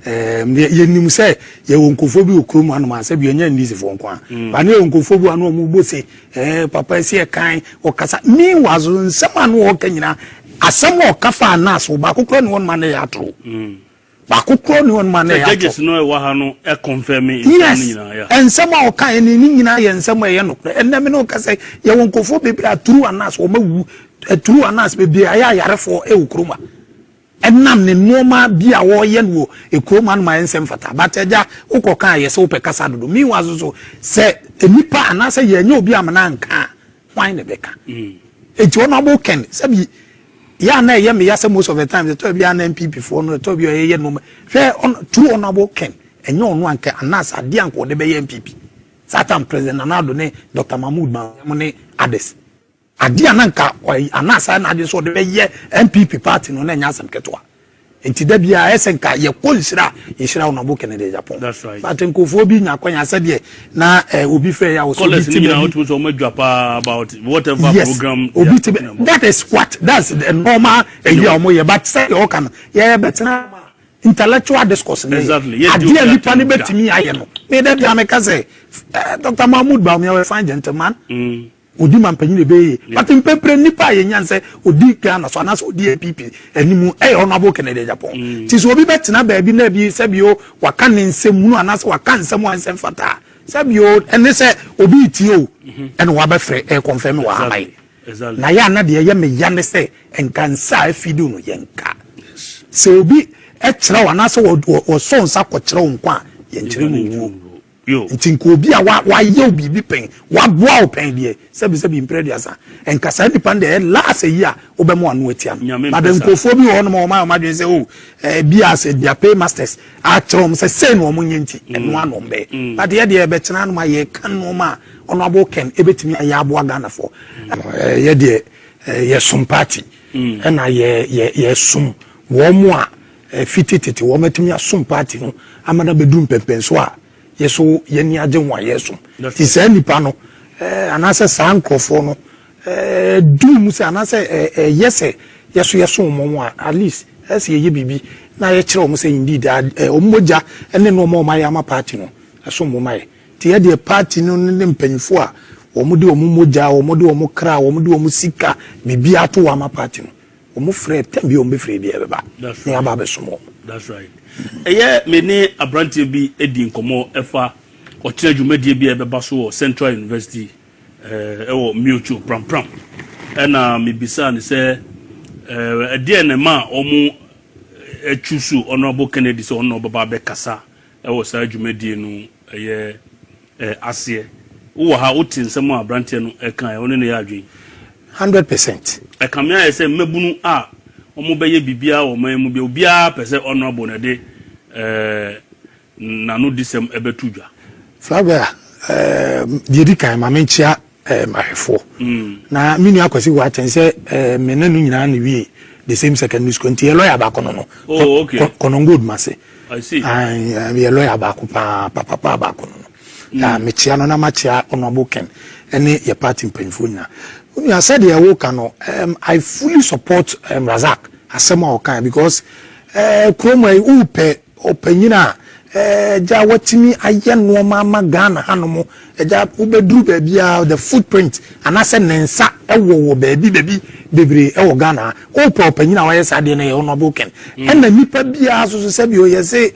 Yɛnim sɛ yɛwɔ nkurɔfoɔ bi wɔ kurom hanom a sɛbi ɛnyɛ NDCfoɔ nko a, ba ne yɛwɔ nkurɔfoɔ bi wɔ ano a wɔbɔ se papa ɛsi ɛkan ɔkasa. Meanwhile so, nsɛm a no wɔka nyinaa, asɛm a ɔka fa Anas wɔ baako kora ne wɔn ma ne yɛ atoro, baako kora ne wɔn ma ne yɛ atoro. Judges no ɛwɔ ha no ɛconfirm nsɛm no nyinaa, yeah. Nsɛm a ɔka yɛ ne nyinaa yɛ nsɛm a ɛyɛ nokorɛ. Ɛnɛ mi ne ɔka sɛ yɛwɔ nkurɔfoɔ bebree aturu Anas, wɔn awu aturu Anas bebree ayɛ ayarefoɔ ɛwɔ kurom a ɛnam ne nneɛma bi a wɔreyɛ no wɔ ekurom anum ayɛ nsɛm fata. But ɛgya wokɔ kan yɛ sɛ wopɛ kasa dodo. Meanwhile so so sɛ nipa anaasɛ yɛnyɛ obi amana nka a, hwan na bɛka? Eti wɔn abo kɛn sɛbi yɛ ana ɛyɛ mi yasɛ most of the times ɛtɔ bi ana NPP foɔ no ɛtɔ bi a ɛyɛ nneɛma hwɛ ɔn true Honourable Ken, ɛnyɛ ɔno anka anaasɛ adeɛ anka ɔde bɛyɛ NPP saa time President Nana Addo ne Dr Mahmood Bawumia ne others, adeɛ a nanka ɔyɛ anaasɛ na adeɛ nso ɔde bɛyɛ NPP party no na ɛnyɛ asɛm ketewa. Nti da bia ɛsɛ nka yɛkɔ nhyira a yɛhyira Honourable Kennedy Agyapong. That's right. But nkurɔfoɔ bi nya akɔnya sɛdeɛ na obi fɛ yɛ a wɔsɛ obi Callers ti ni nyinaa baabi. wotumi sɛ ɔmo adwa paa about whatever program they obi are ti talking bɛ about. That is what, that's the normal ɛyi a wɔn yɛ, but sɛdeɛ ɔka no, yɛ bɛtena intellectual discourse ne yɛ. Yɛ di adeɛ a obi nipa ne atem da. bɛtumi ayɛ no ne dɛ bia meka sɛ Dr Mahmood Bawumia yɛ fine gentleman, odi ma mpanyin ebe yie, but mpepere nipa a yɛnya sɛ odi Ghana so anaasɛ odi NPP anim ɛyɛ Honourable Kennedy Agyapong. Ti sɛ obi bɛtena baabi na bi sɛbi o waka ne nsɛm munu anaasɛ waka nsɛm a nsɛm fata, sɛbi o, ɛne sɛ obi tie o, ɛna wabɛfrɛ ɛyɛ confirm wɔ ama yi. Na yɛ ana deɛ ɛyɛ me ya ne sɛ nka nsa a afidi no yɛnka sɛ obi ɛkyerɛ wo anaasɛ wɔsɔ nsa kɔkyerɛ wo nko a yɛnkyerɛ no wuo. Yo. Nti nka obi a wayɛ wo biribi pɛn, waboa wo pɛn deɛ, sɛbi sɛbi mpere aduasa, nka saa nipa no deɛ ɛyɛ last yi a wobɛma wano atia no. Nyame but mpɛ saa. nkurɔfoɔ bi wɔ hɔ nom a wɔn ayɛ wɔn adwene sɛ o bi a sɛ their paymasters akyerɛ wɔn sɛ sei na wɔn nyɛ, nti ɛno ano wɔn bɛyɛ. But yɛ deɛ yɛbɛtena nom a yɛka nneɛma a Honourable Ken ebɛtumi ayɛ aboa Ghanafoɔ. Yɛ deɛ yɛsom party, ɛna yɛ yɛ yɛsom wɔn mu a fiti tete wɔn atumi asom party no ama na bɛdu mpɛmpɛnso a yɛso yɛni agye ho a yɛsom. That's Ti saa nipa no anaasɛ saa nkurɔfoɔ no duru mu sɛ anaasɛ ɛyɛ sɛ yɛso yɛsom wɔn a, at least ɛsɛ yɛyɛ biribi na yɛkyerɛ wɔn sɛ indeed wɔn mogya ne nneɛma a wɔn ayɛ ama party no ɛsom wɔn ayɛ. Ti yɛ deɛ party no ne mpanyinfoɔ a wɔn de wɔn mogya, wɔn de wɔn kra, wɔn de wɔn sika, biribi ato wɔn ama party no, wɔn frɛ tɛm bi a wɔn bɛfrɛ bi ɛbɛba na yɛaba abɛsom wɔn. That's right. Ɛyɛ me ne aberanteɛ bi di nkɔmmɔ ɛfa ɔkyerɛ dwumadie bi a ɛbɛba so wɔ Central University ɛwɔ Miotso Prampram, ɛna mebisaa ne sɛ ɛdeɛ na ɛma a ɔmo atwu so Honourable Kennedy sɛ ɔno na ɔbɛba abɛkasa ɛwɔ saa dwumadie no ɛyɛ aseɛ. Wowɔ ha, wote nsɛm a aberanteɛ no ɛka ɛ, ɔne ne yɛ adwene? 100%. Ɛkame ayɛ sɛ mmabunu a wɔn bɛyɛ biribiara wɔ ɔman mu bi, obiara pɛ sɛ Honourable na ɛde n'ano di sɛm ɛbɛto dwa. Flabia, deɛ di kan, ma menkyia ahwɛfoɔ na me nua Akwasi wɔ akyɛn sɛ me ne no nyinaa ne wie the same secondary school, nti yɛ lawyer baako no. Oh, okay. Konongo Odumase. I see. Yɛ lawyer baako paa papapa baako no. Na mekyia no na makyia Honourable Ken ɛne yɛ party mpanyinfoɔ nyinaa. Onua, sɛdeɛ ɛwɔ no, I fully support Razak asɛm a ɔka, because kurom yi wopɛ ɔpanyin a ɛgya watumi ayɛ nneɛma ama Ghana hanom, ɛgya wobɛduru baabi a the footprint anaasɛ ne nsa ɛwɔ wɔ baabi baabi bebree ɛwɔ Ghana ha. Wopɛ ɔpanyin a wayɛ saa adeɛ no, yɛ Honourable Ken. Ɛna nipa biara so so sɛbi oyɛ sɛ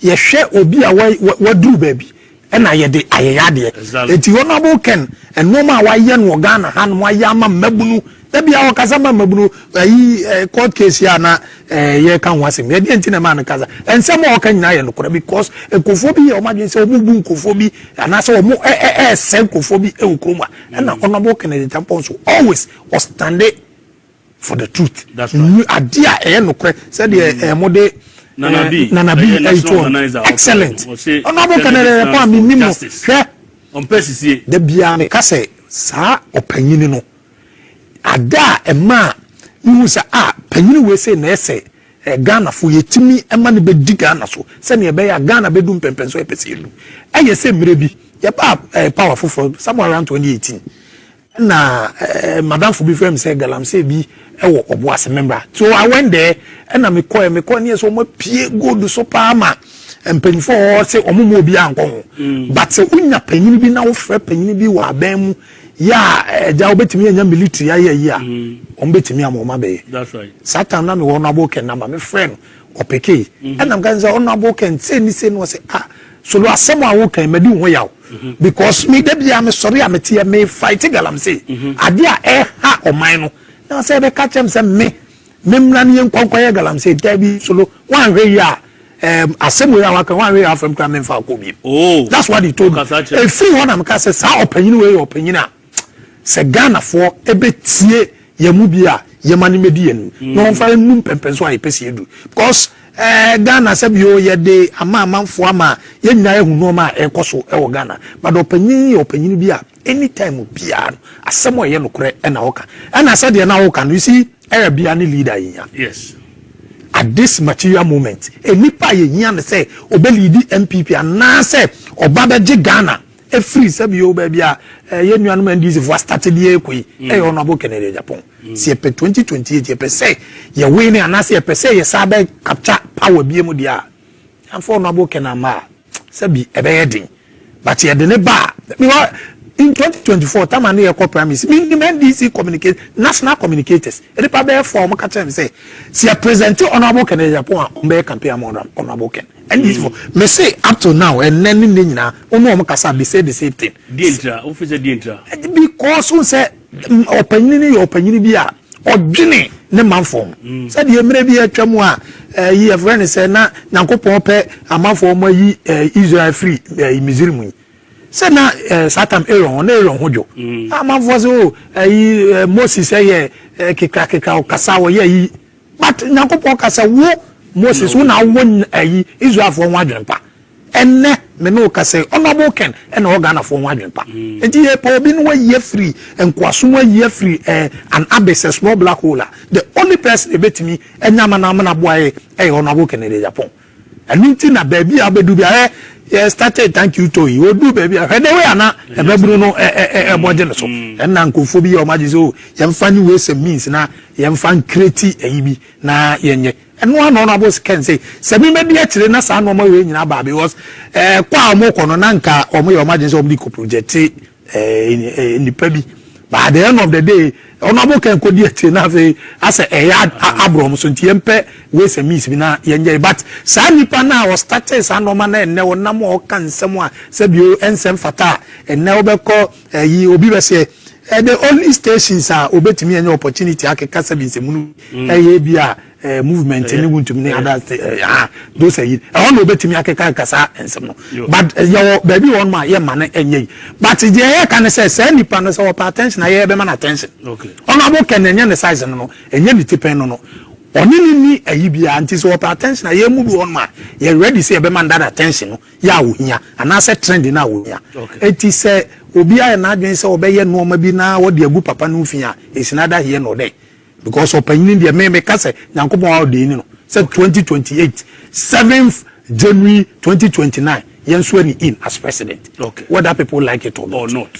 yɛhwɛ obi a waduru baabi ɛna yɛde ayɛyɛ adeɛ. Eti Honourable Ken, nneɛma a wayɛ no wɔ Ghana hanom, wayɛ ama mmabunu, dabi a ɔkasa ma mmabunu ayi court case yi a na yɛka ho asɛm yɛdeɛ nti na ɛma no kasa. Nsɛm a ɔka nyinaa yɛ nokorɛ, because nkurɔfoɔ bi yɛ ɔmo adwene sɛ ɔmo bu nkurɔfoɔ bi anaasɛ ɔmo ɛ ɛ ɛsɛ nkurɔfoɔ bi ɛwɔ kurom a, ɛna Honourable Kennedy Agyapong nso always ɔstand for the truth. That's right. Adeɛ a ɛyɛ nokorɛ sɛdeɛ mo de Nana B, Nana B ɛyɛ ɛyi national to hɔ. organizer, Excellent. ɔse Honourable Kennedy Kennedy Agyapong a stands mi for nim no justice. hwɛ. Ɔmpɛ sisie. Da biara meka sɛ saa ɔpanyini no ada a ɛma a mehu sɛ a panyini wei sɛ na ɛsɛ Ghanafo yɛtumi ɛma no bɛdi Ghana so sɛnea ɛbɛyɛ a Ghana bɛdu mpɛmpɛn so yɛpɛ sɛ yɛdu, ɛyɛ sɛ mmerɛ bi yɛba power foforɔ somewhere around 2018. Na madamfo bi frɛ me sɛ galamsey bi wɔ Ɔboase membra, so I went there. Ɛna mekɔɛ ne yɛ sɛ ɔmo apue gold so paa ma mpanyinfoɔ a wɔwɔ sɛ ɔmo mu obi ankɔ ho, but sɛ wonya panyin bi na wofrɛ panyin bi wɔ abɛn mu yɛ a, ɛgya wobɛtumi anya military ayɛ yi a, ɔmo bɛtumi ama ɔmo abɛyɛ. That's right. Saa time na mewɔ Honourable Ken number, mefrɛ no, ɔpeke. Ɛna mka sɛ, "Honourable Ken, sei ni sei." No ɔsɛ, "Ah, Solo, asɛm a wokan madi wo ho yaw, because me da bia mesɔre a meteɛ me fight galamsey, adeɛ a ɛha ɔman no, na sɛ ɛbɛka kyerɛ m sɛ me memmra ne yɛnkɔnkɔyɛ galamsey. Da bi Solo, woanhwɛ yi a, asɛm wei a waka, woanhwɛ yi a, afam kora memfa kɔ bio." That's what he told me. Ɔkasa kyerɛ. Ɛfiri hɔ na meka sɛ saa ɔpanyini wei yɛ ɔpanyini a sɛ Ghanafoɔ ɛbɛtie yɛn mu bi a yɛma no mɛdi yɛn nu na wɔmfa yɛn mpɛmpɛn so a yɛpɛ sɛ yɛdu, because Ghana sɛ bio yɛde ama amanfoɔ ama yɛn nyinaa yɛhu nneɛma a ɛrekɔ so ɛwɔ Ghana. But ɔpanyin yɛ ɔpanyin bi a anytime biara no, asɛm a ɛyɛ nokorɛ ɛna ɔka. Ɛna sɛdeɛ na ɔka no, you see, ɛyɛ bia ne leader yi ya. At this material moment, enipa a yɛhia no sɛ ɔbɛlead NPP anaasɛ ɔba bɛgye Ghana efiri sɛbi o baabi a yɛn nuanom NDC fo astart de ekɔ yi, ɛyɛ Honourable Kennedy Agyapong. Si yɛpɛ 2028, yɛpɛ sɛ yɛwin ne anaasɛ yɛpɛ sɛ yɛsa bɛ capture power bie mu deɛ a, yɛnfɔ Honourable Ken ama a, sɛbi ɛbɛyɛ den. But yɛde ne ba a, because in 2024 tama ne yɛkɔ primaries, mi nim NDC communicate national communicators nipa bɛyɛ fɔ, ɔmo ka kyerɛ mi sɛ si yɛ present Honourable Kennedy Agyapong a, ɔmo bɛyɛ campaign ama Honourable Ken. NDC fo me say up to now, ɛnɛ ne ne nyinaa, ɔmo a ɔmo kasa, they say the same thing. Die ntira wofi sɛ die ntira? Because n sɛ ɔpanyini no yɛ ɔpanyini bi a ɔdwene ne manfoɔ ho, sɛdeɛ mmerɛ bi atwa mu a ɛyi yɛfrɛ no sɛ na Nyankopɔn pɛ amanfoɔ mo ayi Israel firi Misrim yi, sɛ na saa time Aaron hɔ na Aaron ho dwo amanfoɔ sɛ o ɛyi Moses ɛyɛ kekrakekra, ɔkasa wɔyɛ yi, but Nyankopɔn kasa, wo Moses, wo na wo ɛyi Israelfoɔ ho adwene pa. Ɛnɛ me ne wo kasa, Honourable Ken ɛna ɔwɔ Ghanafoɔ ho adwene pa. Nti yɛ pɛ obi no wayi afiri nkoasom, ayi afiri an abyss, a small black hole a, the only person ebetumi ɛnya ama na ama na aboa yɛ ɛyɛ Honourable Kennedy Agyapong. Ɛno nti na baabi a wobɛdu bi a yɛ started thank you to yi, odu baabi a, hwɛ de wei ana ɛbɛburu no ɛ ɛ ɛbɔ gye ne so. Ɛnna nkurɔfoɔ bi yɛ ɔmo agye sɛ o yɛmfa ne wei sɛ means na yɛmfa ncreate ɛyi bi na yɛnyɛ ɛno ano. Honourable Ken sɛ mi mɛdi akyire na saa nneɛma wei nyinaa ba, because kɔ a ɔmo kɔ no, na nka ɔmo yɛ ɔmo agye sɛ ɔmo de kɔ project ɛɛ nipa bi, but at the end of the day, Honourable Ken kɔ di akyire na afei asɛ ɛyɛ aborɔ ɔmo so. Nti yɛmpɛ wei sɛ means bi na yɛnyɛ, but saa nipa na ɔstart saa nneɛma na ɛnɛ ɔnam a ɔka nsɛm a sɛbio ɛnsɛm fata a, ɛnɛ ɔbɛkɔ ɛyi obi bɛ sɛ the only stations a obetumi ɛnyɛ opportunity akeka sɛbi nsɛmunu ɛyɛ bi a movement ne Wuntumi ne other ah, those ɛyi ɛhɔ na obetumi akeka kasa nsɛm no. But yɛwɔ baabi wɔ nom a yɛ ma no ɛnyɛ yi, but deɛ yɛ ka ne sɛ saa nipa no sɛ wɔpɛ attention a, yɛ bɛma no attention. Honourable Ken ɛnyɛ ne size no, ɛnyɛ ne tipɛn no, ɔne ne ni ayi biara. Nti sɛ wɔpɛ attention a, yɛn mu bi wɔ nom a yɛ ready sɛ yɛbɛma no that attention no yɛ a ohia anaasɛ trend no a ohia. Eti sɛ obi ayɛ n'adwene sɛ ɔbɛyɛ nneɛma bi na wɔde agu papa no fi a, esi na da here na ɔdɛ, because ɔpanyin deɛ me ka sɛ Nyankopɔn a ɔde ni no sɛ 2028, 7th January 2029, yɛn nso ani in as president, whether people like it or not. Or not.